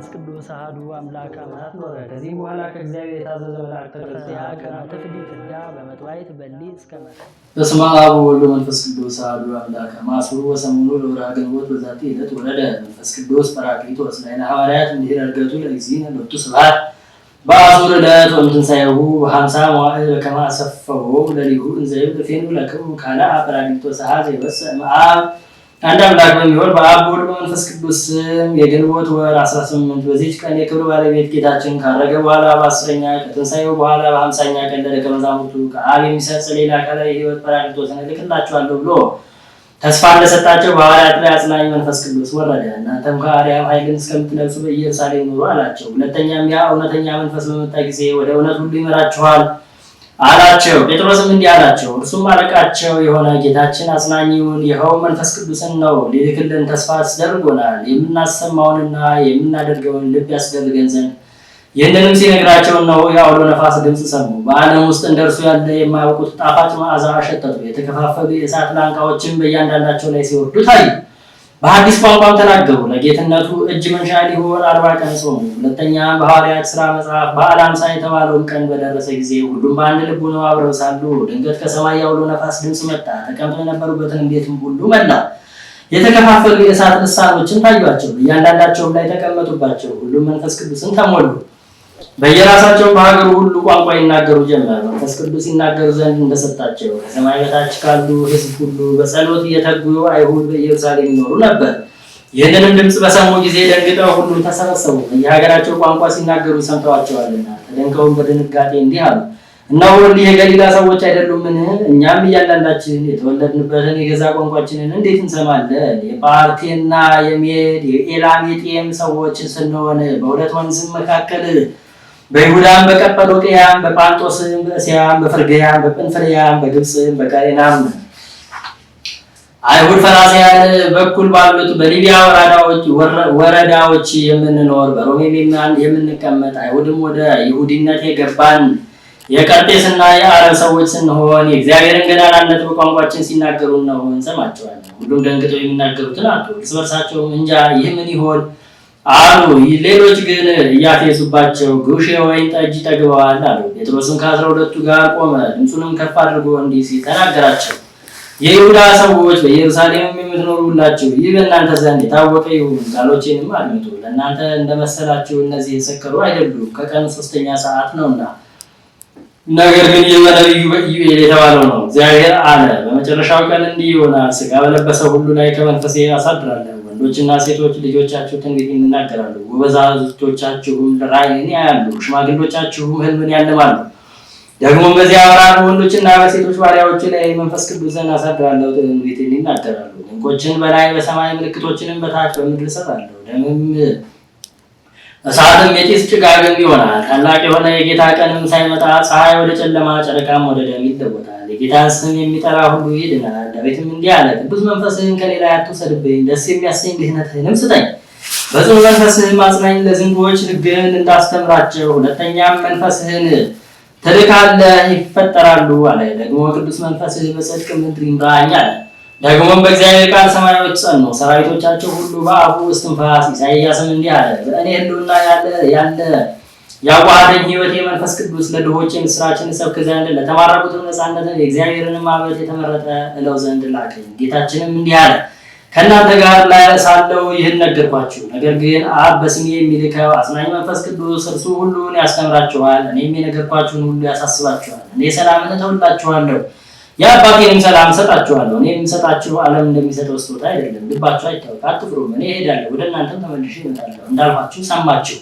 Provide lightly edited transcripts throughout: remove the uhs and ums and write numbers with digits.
ወመንፈስ ቅዱስ አሐዱ አምላክ አማት ኖረ። ከዚህም በኋላ ከእግዚአብሔር የታዘዘ መልአክ ተገልጾ ከመ ትፍዲ ፍዳ በመጥባሕት በሊ እስከ መ በስመ አብ ወወልድ ወመንፈስ ቅዱስ አሐዱ አምላክ። አመ ዐሡሩ ወሰሙኑ ለወርኃ ግንቦት በዛቲ ዕለት ወረደ መንፈስ ቅዱስ ጰራቅሊጦስ ላዕለ ሐዋርያት እምድኅረ ዕርገቱ ለእግዚእነ ሎቱ ስብሐት በዐሡር ዕለት ወእምትንሣኤሁ በሃምሳ መዋዕል በከመ አሰፈዎ ለሊሁ እንዘ ይብል ፌኑ ለክሙ ካልአ ጰራቅሊጦስ ዘይወፅእ እምአብ። አንድ አምላክ በሚሆን በአብ በወልድ በመንፈስ ቅዱስ ስም የግንቦት ወር 18 በዚህች ቀን የክብር ባለቤት ጌታችን ካረገ በኋላ በ10ኛ ከትንሣኤው በኋላ በ50ኛ ቀን ለደቀ መዛሙርቱ ከአብ የሚሰርጽ ሌላ አካላዊ ሕይወት ጰራቅሊጦስን እልክላችኋለሁ ብሎ ተስፋ እንደሰጣቸው በሐዋርያት ላይ አጽናኝ መንፈስ ቅዱስ ወረደ። እናንተም ከአርያም ኃይልን እስከምትለብሱ በኢየሩሳሌም ኑሩ አላቸው። ሁለተኛም ያ እውነተኛ መንፈስ በመጣ ጊዜ ወደ እውነት ሁሉ ይመራችኋል አላቸው። ጴጥሮስም እንዲህ አላቸው፣ እርሱም አለቃቸው የሆነ ጌታችን አጽናኙን ይኸው መንፈስ ቅዱስን ነው ሊልክልን ተስፋ አስደርጎናል። የምናሰማውንና የምናደርገውን ልብ ያስደርገን ዘንድ። ይህንንም ሲነግራቸው እነሆ የአውሎ ነፋስ ድምፅ ሰሙ። በዓለም ውስጥ እንደ እርሱ ያለ የማያውቁት ጣፋጭ መዓዛ አሸተቱ። የተከፋፈሉ የእሳት ላንቃዎችን በእያንዳንዳቸው ላይ ሲወርዱ ታዩ። በሐዲስ ቋንቋም ተናገሩ። ለጌትነቱ እጅ መንሻ ሊሆን 40 ቀን ጾሙ። ሁለተኛ በሐዋርያት ሥራ መጽሐፍ በዓለ ሃምሳ የተባለውን ቀን በደረሰ ጊዜ ሁሉም በአንድ ልብ ሆነው አብረው ሳሉ ድንገት ከሰማይ የአውሎ ነፋስ ድምፅ መጣ። ተቀምጠው የነበሩበትን ቤትም ሁሉ መላ። የተከፋፈሉ የእሳት ልሳኖችን ታዩአቸው፣ እያንዳንዳቸውም ላይ ተቀመጡባቸው። ሁሉም መንፈስ ቅዱስን ተሞሉ። በየራሳቸው በሀገሩ ሁሉ ቋንቋ ይናገሩ ጀመር። መንፈስ ቅዱስ ይናገሩ ዘንድ እንደሰጣቸው ከሰማይ በታች ካሉ ሕዝብ ሁሉ በጸሎት እየተጉ አይሁድ በኢየሩሳሌም ይኖሩ ነበር። ይህንንም ድምፅ በሰሙ ጊዜ ደንግጠው ሁሉም ተሰበሰቡ፣ በየሀገራቸው ቋንቋ ሲናገሩ ሰምተዋቸዋልና። ተደንቀውም በድንጋጤ እንዲህ አሉ፣ እነሆ እሊህ የገሊላ ሰዎች አይደሉምን? እኛም እያንዳንዳችን የተወለድንበትን የገዛ ቋንቋችንን እንዴት እንሰማለን? የጳርቴና የሜድ የኤላሜጤም ሰዎች ስንሆን በሁለት ወንዝም መካከል በይሁዳም በቀጰዶቅያም በጳንጦስም በእስያም በፍርግያም በጵንፍልያም በግብፅም በቀሬናም አይሁድ ፈራሳውያን በኩል ባሉት በሊቢያ ወረዳዎች የምንኖር በሮሜም የምንቀመጥ አይሁድም ወደ ይሁዲነት የገባን የቀርጤስና የአረብ ሰዎች ስንሆን የእግዚአብሔርን ገናናነት በቋንቋችን ሲናገሩ እነሆ እንሰማቸዋለን። ሁሉም ደንግጠው የሚናገሩትን አጡ። እርስ በርሳቸውም እንጃ ይህ ምን ይሆን አሉ። ሌሎች ግን እያፌዙባቸው ግውሽ የወይን ጠጅ ጠግበዋል አሉ። ጴጥሮስም ከ12ቱ ጋር ቆመ፣ ድምፁንም ከፍ አድርጎ እንዲህ ሲል ተናገራቸው። የይሁዳ ሰዎች በኢየሩሳሌምም የምትኖሩ ሁላችሁ ይህ በእናንተ ዘንድ የታወቀ ይሁን፣ ቃሎቼንም አድምጡ። ለእናንተ እንደመሰላችሁ እነዚህ የሰከሩ አይደሉም፣ ከቀኑ 3ኛ ሰዓት ነውና። ነገር ግን ይህ በነቢዩ በኢዩኤል የተባለው ነው። እግዚአብሔር አለ፣ በመጨረሻው ቀን እንዲህ ይሆናል፣ ሥጋ በለበሰው ሁሉ ላይ ከመንፈሴ አሳድራለሁ። ወንዶችና ሴቶች ልጆቻችሁ ትንቢት ይናገራሉ፣ ጎበዛዝቶቻችሁም ራእይን ያያሉ፣ ሽማግሌዎቻችሁም ሕልምን ያልማሉ። ደግሞም በዚያ ወራት በወንዶችና በሴቶች ባሪያዎች ላይ መንፈስ ቅዱስን አሳድራለሁ፣ ትንቢትን ይናገራሉ። ድንቆችን በላይ በሰማይ ምልክቶችንም በታች በምድር እሰጣለሁ። ደምም እሳትም የጢስ ጭጋግም ይሆናል። ታላቅ የሆነ የጌታ ቀንም ሳይመጣ ፀሐይ ወደ ጨለማ ጨረቃም ወደ ደም ይለወጣል። የጌታን ስም የሚጠራ ሁሉ ይድናል። ዳዊትም እንዲህ አለ፣ ቅዱስ መንፈስህን ከኔ ላይ አትውሰድብኝ፣ ደስ የሚያሰኝ ድህነትህንም ስጠኝ። በጽኑ መንፈስህም አጽናኝ፣ ለዝንጉዎች ሕግህን እንዳስተምራቸው። ሁለተኛም መንፈስህን ትልካለህ ይፈጠራሉ አለ። ደግሞ ቅዱስ መንፈስህ በጽድቅ ምድር ይምራኝ አለ። ደግሞም በእግዚአብሔር ቃል ሰማዮች ጸኑ፣ ሰራዊቶቻቸው ሁሉ በአፉ እስትንፋስ። ኢሳይያስም እንዲህ አለ፣ በእኔ ሕልውና ያለ ያዋሃደኝ ሕይወት የመንፈስ ቅዱስ ለድሆች የምስራችን እሰብክ ዘንድ ለተማረኩትም ነፃነትን የእግዚአብሔርንም ዓመት የተመረጠ እለው ዘንድ ላከኝ። ጌታችንም እንዲህ አለ፣ ከእናንተ ጋር ሳለሁ ይህን ነገርኳችሁ። ነገር ግን አብ በስሜ የሚልከው አጽናኝ መንፈስ ቅዱስ እርሱ ሁሉን ያስተምራችኋል፣ እኔም የነገርኳችሁን ሁሉ ያሳስባችኋል። እኔ ሰላምን እተውላችኋለሁ የአባቴንም ሰላም እሰጣችኋለሁ። እኔ የምሰጣችሁ ዓለም እንደሚሰጠው ስጦታ አይደለም። ልባችሁ አይታወክ፣ አትፍሩም። እኔ እሄዳለሁ፣ ወደ እናንተም ተመልሼ እመጣለሁ እንዳልኋችሁ ሰማችሁ።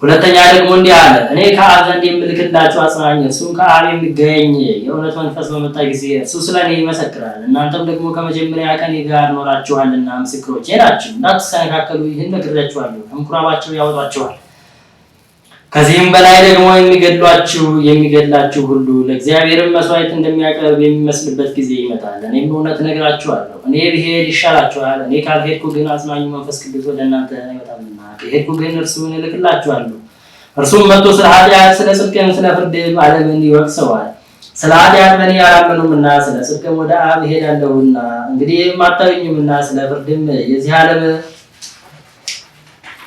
ሁለተኛ ደግሞ እንዲህ አለ፣ እኔ ከአብ ዘንድ የምልክላችሁ አጽናኝ፣ እርሱም ከአብ የሚገኝ የእውነት መንፈስ በመጣ ጊዜ እርሱ ስለ እኔ ይመሰክራል። እናንተም ደግሞ ከመጀመሪያ ከእኔ ጋር ኖራችኋልና ምስክሮቼ ናችሁ። እንዳትሰነካከሉ ይህን ነግሬአችኋለሁ። ከምኩራባቸው ያወጧችኋል። ከዚህም በላይ ደግሞ የሚገድላችሁ ሁሉ ለእግዚአብሔርም መስዋዕት እንደሚያቀርብ የሚመስልበት ጊዜ ይመጣል። እኔም እውነት እነግራችኋለሁ፣ እኔ ብሄድ ይሻላችኋል። እኔ ካልሄድኩ ግን አጽናኙ መንፈስ ቅዱስ ወደ እናንተ አይመጣምና፣ ከሄድኩ ግን እርሱን እልክላችኋለሁ። እርሱም መጥቶ ስለ ኃጢአት፣ ስለ ጽድቅም፣ ስለ ፍርድም ዓለምን ይወቅሰዋል። ስለ ኃጢአት በእኔ አላመኑምና፣ ስለ ጽድቅም ወደ አብ እሄዳለሁና፣ እንግዲህ አታዩኝምና፣ ስለ ፍርድም የዚህ ዓለም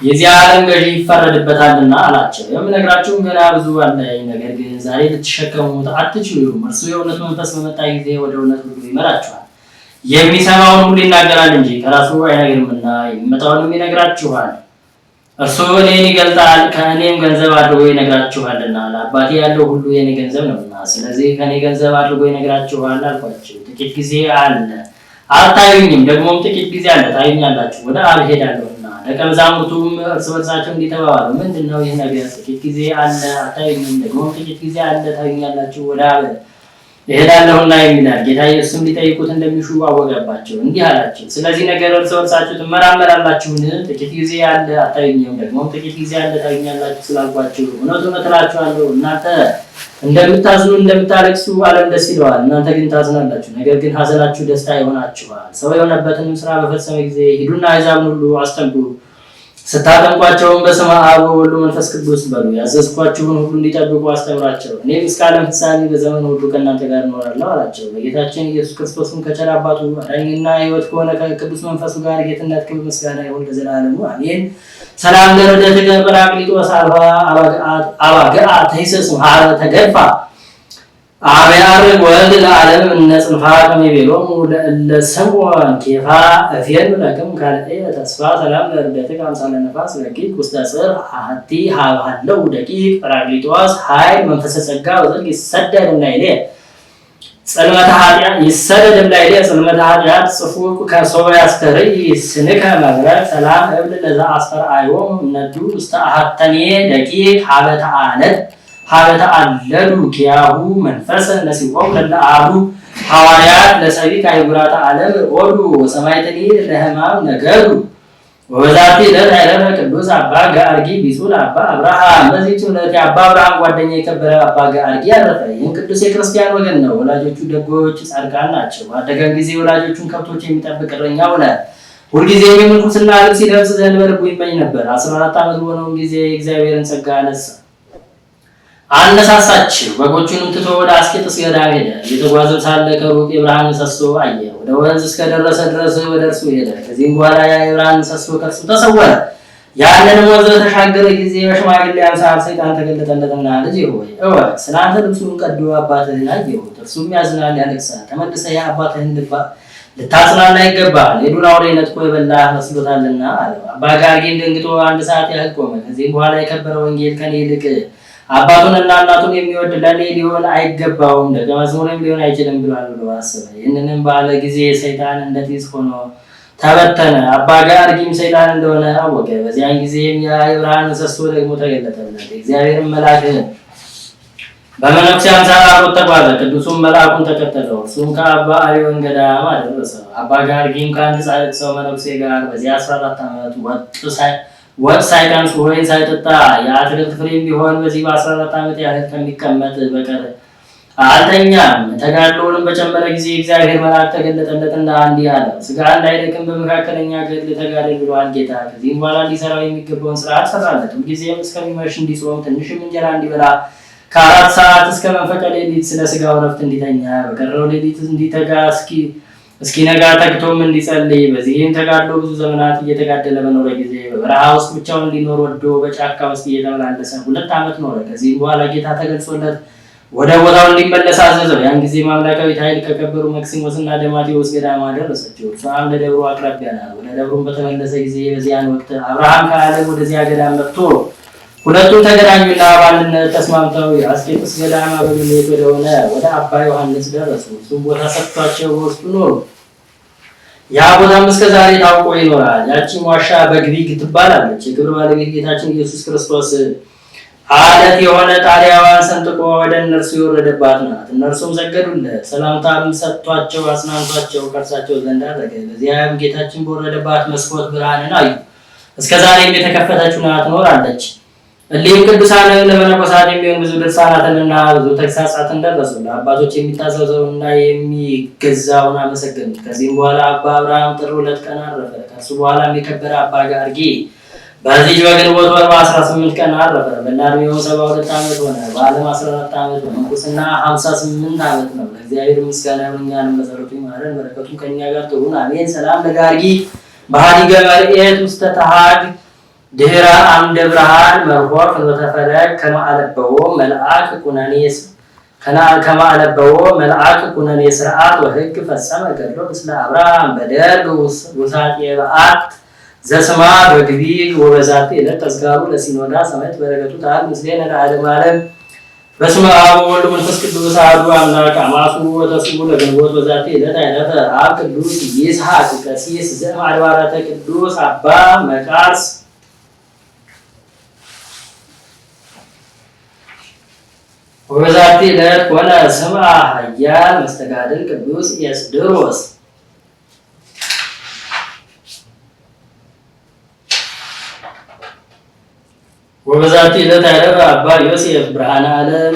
የዚህ ዓለም ገዢ ይፈረድበታልና አላቸው። የምነግራችሁም ገና ብዙ አለኝ፣ ነገር ግን ዛሬ ልትሸከሙት አትችሉም። እርሱ የእውነት መንፈስ በመጣ ጊዜ ወደ እውነት ሁሉ ይመራችኋል። የሚሰማውን ሁሉ ይናገራል እንጂ ከራሱ አይነግርምና የሚመጣውንም ይነግራችኋል። እርሱ እኔን ይገልጣል፣ ከእኔም ገንዘብ አድርጎ ይነግራችኋልና። ለአባቴ ያለው ሁሉ የእኔ ገንዘብ ነውና፣ ስለዚህ ከእኔ ገንዘብ አድርጎ ይነግራችኋል አልኳቸው። ጥቂት ጊዜ አለ አታዩኝም፣ ደግሞም ጥቂት ጊዜ አለ ታዩኛላችሁ፣ ወደ አብ እሄዳለሁና። ደቀ መዛሙርቱም እርስ በርሳቸው እንዲህ ተባባሉ፣ ምንድን ነው ይህ ነገር? ጥቂት ጊዜ አለ አታዩኝም፣ ደግሞም ጥቂት ጊዜ አለ ታዩኛላችሁ፣ ወደ አብ እሄዳለሁና የሚላል። ጌታ ኢየሱስም ሊጠይቁት እንደሚሹ አወቀባቸው፣ እንዲህ አላቸው፣ ስለዚህ ነገር እርስ በርሳችሁ ትመራመራላችሁን? ጥቂት ጊዜ አለ አታዩኝም፣ ደግሞም ጥቂት ጊዜ አለ ታዩኛላችሁ ስላልኳችሁ እውነት እውነት እላችኋለሁ እናንተ እንደምታዝኑ እንደምታለቅሱ ዓለም ደስ ይለዋል፣ እናንተ ግን ታዝናላችሁ። ነገር ግን ሐዘናችሁ ደስታ ይሆናችኋል። ሰው የሆነበትንም ስራ በፈጸመ ጊዜ ሂዱና አሕዛብን ሁሉ አስጠምቁ፣ ስታጠምቋቸውም በስመ አብ ወወልድ ወመንፈስ ቅዱስ በሉ፣ ያዘዝኳችሁን ሁሉ እንዲጠብቁ አስተምራቸው። እኔም እስከ ዓለም ፍጻሜ በዘመን ሁሉ ከእናንተ ጋር እኖራለሁ አላቸው። በጌታችን ኢየሱስ ክርስቶስም ከቸር አባቱ አዳኝና ሕይወት ከሆነ ከቅዱስ መንፈሱ ጋር ጌትነት፣ ክብር፣ ምስጋና ይሁን ለዘላለሙ አሜን። ሰላም ለርደትከ ጰራቅሊጦስ አባግዓ ተይሰስ ሀበ ተገድፋ አብያርግ ወልድ ለዓለም እነ ጽንፋ ከመ ይቤሎሙ ለእለ ስምዖን ኬፋ እፌኑ ለክሙ ካልእየ ተስፋ። ሰላም ለርደትከ አምሳለ ነፋስ ረቂቅ ውስተ ጽርሕ አሐቲ ሀበ ሀለው ደቂቅ ጰራቅሊጦስ ኃይል መንፈሰ ጸጋ ወጽድቅ ይሰደድ እምላዕሌየ ጽልመተ ኃጢአት ይሰደድ እምላዕሌየ ጽልመተ ኃጢአት ጽፉቅ ከሶበ ያስተርኢ ስንከ መብረቅ። ሰላም እብል ለዛ አስተርአዮሙ እምነዱ ውስተ አሐተኔ ደቂቅ ሀበ ተአለት ሀበ ተአለሉ ኪያሁ መንፈሰ ነሲሆሙ ለእለ አሐዱ ሐዋርያት ለሰቢክ አህጉራተ ዓለም ኦዱ ወሰማዕትኒ ለሕማም ነገዱ። ወበዛቲ ዕለት ዐረፈ ቅዱስ አባ ገአርጊ ቢጹ ለአባ አብርሃም። በዚህች ዕለት የአባ አብርሃም ጓደኛ የከበረ አባ ገአርጊ አረፈ። ይህም ቅዱስ የክርስቲያን ወገን ነው። ወላጆቹ ደጎች ጻድቃን ናቸው። ባደገም ጊዜ ወላጆቹን ከብቶች የሚጠብቅ እረኛ ሆነ። ሁልጊዜ የምንኩስና ልብስ ይለብስ ዘንድ በልቡ ይመኝ ነበር። 14 ዓመት በሆነውም ጊዜ የእግዚአብሔርን ጸጋ አነሳሳችው። በጎቹንም ትቶ ወደ አስቄጥስ ገዳም ሄደ። እየተጓዘም ሳለ ከሩቅ የብርሃን ምሰሶ አየ። ወደ ወንዝ እስከደረሰ ድረስ ወደ እርሱ ሄደ። ከዚህም በኋላ ያ የብርሃን ምሰሶ ከእርሱ ተሰወረ። ያንንም ወንዝ በተሻገረ ጊዜ በሽማግሌ አምሳል ሰይጣን ተገለጠለትና ልጄ ሆይ እወቅ፣ ስለ አንተ ልብሱን ቀዶ አባትህን አየሁት፣ እርሱም ያዝናል፣ ያለቅሳል። ተመልሰህ የአባትህን ልብ ልታጽናና ይገባል፣ የዱር አውሬ ነጥቆ የበላህ መስሎታልና አለው። አባ ጋርጊም ደንግጦ አንድ ሰዓት ያህል ቆመ። ከዚህም በኋላ የከበረ ወንጌል ከኔ ይልቅ አባቱንና እናቱን የሚወድ ለእኔ ሊሆን አይገባውም፣ ደቀ መዝሙርም ሊሆን አይችልም ብሏል ብሎ አሰበ። ይህንንም ባለ ጊዜ ሰይጣን እንደ ጢስ ሆኖ ተበተነ። አባ ጋርጊም ሰይጣን እንደሆነ አወቀ። በዚያን ጊዜም ያ የብርሃን ምሰሶ ደግሞ ተገለጠለት። እግዚአብሔርን መልአክ በመነኩሴ አምሳል አብሮት ተጓዘ። ቅዱሱም መልአኩን ተከተለው። እርሱም ከአባ አሪዮን ገዳም አደረሰው። አባ ጋርጊም ከአንድ ጻድቅ ሰው መነኩሴ ጋር በዚያ 14 ዓመት ወጥ ሳይቀምስ ወይን ሳይጠጣ የአትክልት ፍሬም ቢሆን በዚህ በ14 ዓመት ያህል ከሚቀመጥ በቀር አልተኛም። ተጋድሎውንም በጨመረ ጊዜ እግዚአብሔር መልአክ ተገለጠለትና እንዲህ አለው፣ ሥጋ እንዳይደክም በመካከለኛ ገድል ተጋደል ብሎሃል ጌታ። ከዚህም በኋላ ሊሰራው የሚገባውን ስርዓት ሰራለት። ሁልጊዜም እስከሚመሽ እንዲጾም፣ ትንሽም እንጀራ እንዲበላ፣ ከ4 ሰዓት እስከ መንፈቀ ሌሊት ስለ ሥጋው ረፍት እንዲተኛ፣ በቀረው ሌሊት እንዲተጋ እስኪነጋ ተግቶም እንዲጸልይ። በዚህም ተጋድሎ ብዙ ዘመናት እየተጋደለ በኖረ ጊዜ በበረሃ ውስጥ ብቻውን ሊኖር ወዶ በጫካ ውስጥ እየተመላለሰ 2 ዓመት ኖረ። ከዚህም በኋላ ጌታ ተገልጾለት ወደ ቦታው እንዲመለስ አዘዘው። ያን ጊዜ አምላካዊት ኃይል ከከበሩ መክሲሞስና ደማቴዎስ ገዳማ ደረሰችው። እርሷም ለደብሩ አቅራቢያ ናት። ወደ ደብሩም በተመለሰ ጊዜ በዚያን ወቅት አብርሃም ከዓለም ወደዚያ ገዳም መጥቶ ሁለቱም ተገናኙና በአንድነት ተስማምተው የአስቄጥስ ገዳም አበምኔት ወደሆነ ወደ አባ ዮሐንስ ደረሱ። እሱም ቦታ ሰጥቷቸው በውስጡ ኖሩ። ያ ቦታም እስከ ዛሬ ታውቆ ይኖራል። ያቺም ዋሻ በግቢግ ትባላለች። የክብር ባለቤት ጌታችን ኢየሱስ ክርስቶስ አለት የሆነ ጣሪያዋን ሰንጥቆ ወደ እነርሱ የወረደባት ናት። እነርሱም ሰገዱለት፣ ሰላምታም ሰጥቷቸው አጽናንቷቸው ከእርሳቸው ዘንድ አረገ። በዚያም ጌታችን በወረደባት መስኮት ብርሃንን አዩ። እስከ ዛሬም የተከፈተችው ናት ትኖራለች። እሊህም ቅዱሳን ለመነኮሳት የሚሆን ብዙ ድርሳናትንና ብዙ ተግሳጻትን ደረሱ። ለአባቶች የሚታዘዘውንና የሚገዛውን አመሰገኑት። ከዚህም በኋላ አባ አብርሃም ጥር 2 ቀን አረፈ። ከእርሱ በኋላም የከበረ አባ ጋርጊ በዚህ በግንቦት ወር በ18 ቀን አረፈ። መላ ዕድሜው 72 ዓመት ሆነ። በዓለም 14 ዓመት በምንኩስና 58 ዓመት ነው። ለእግዚአብሔር ምስጋና ይሁን፣ እኛንም በጸሎቱ ይማረን፣ በረከቱም ከእኛ ጋር ትሁን አሜን። ሰላም ለጋርጊ ባህዲገ መርኤት ውስተ ተሃግ ድህረ አምደ ብርሃን መርሖ ፍኖተ ፈለግ ከመ አለበዎ መልአክ ኩነኔ ስርዓት ወሕግ ፈጸመ ገድሎ ምስለ አብርሃም በደርግ ውሳጤ በዓት ዘስማ በግቢግ። ወበዛቲ ዕለት ተዝካሩ ለሲኖዳ ሰማዕት። በረከቱ ተዓል ምስሌነ ለዓለመ ዓለም። በስመ አብ ወወልድ ወመንፈስ ቅዱስ አሐዱ አምላክ። አመ ዐሥሩ ወተስዑ ለግንቦት በዛቲ ዕለት አዕረፈ አብ ቅዱስ ይስሐቅ ቀሲስ ዘእምአድባራተ ቅዱስ አባ መቃርስ። ወበዛቲ ዕለት ኮነ ስምዐ ኃያል መስተጋድል ቅዱስ ኤስድሮስ። ወበዛቲ ዕለት አዕረፈ አባ ዮሴፍ ብርሃነ ዓለም።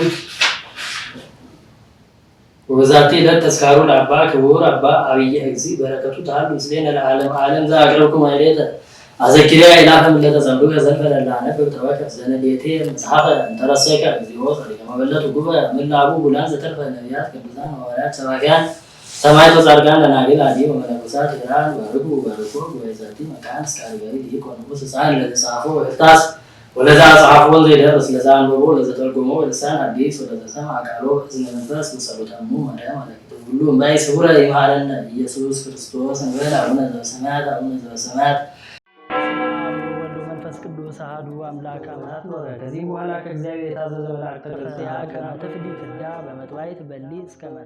ወበዛቲ ዕለት ተዝካሩ ለአባ ክቡር አባ አብየ እግዚእ። በረከቱ ተሃሉ ምስሌነ ለዓለመ ዓለም። ዘአቅረብኩ ማሕሌተ አዘኪርያ ኢላፈ ምለተ ጸምዱከ ዘልፈ ለላነብብ ተወከፍ ዘነዴቴ መጽሐፈ እንተረሰይከ እግዚኦ ጸሪቀ መበለት ጉበ ምላቡ ጉላን ዘተርፈ ነቢያት፣ ቅዱሳን፣ ሐዋርያት፣ ሰባክያን፣ ሰማዕታት ወጻድቃን፣ ደናግል፣ አዲ ወመነኮሳት ሄራን ባርኩ ባርኮ ጉባኤ ዛቲ መካን እስከ አረጋዊ ሊቅ ወንዑስ ሕፃን ለተጻፎ በክርታስ ወለዛ ጸሐፎ ዘይደርስ ለዛ አንብቦ ለዘተርጎሞ በልሳን አዲስ ወለዘሰምዐ ቃሎ በእዝነ መንፈስ በጸሎተ እሙ ማርያም አለኪቱ ሁሉ እምባይ ስውረ ይምሃረነ ኢየሱስ ክርስቶስ እንበል። አቡነ ዘበሰማያት፣ አቡነ ዘበሰማያት። ወወልድ ወመንፈስ ቅዱስ አሐዱ አምላክ አማት ኖረ። ከዚህ በኋላ ከእግዚአብሔር የታዘዘ መልአክ ተገልጾ ከመ ትፍዲ ፍዳ በመጥባሕት በሊ እስከ መታ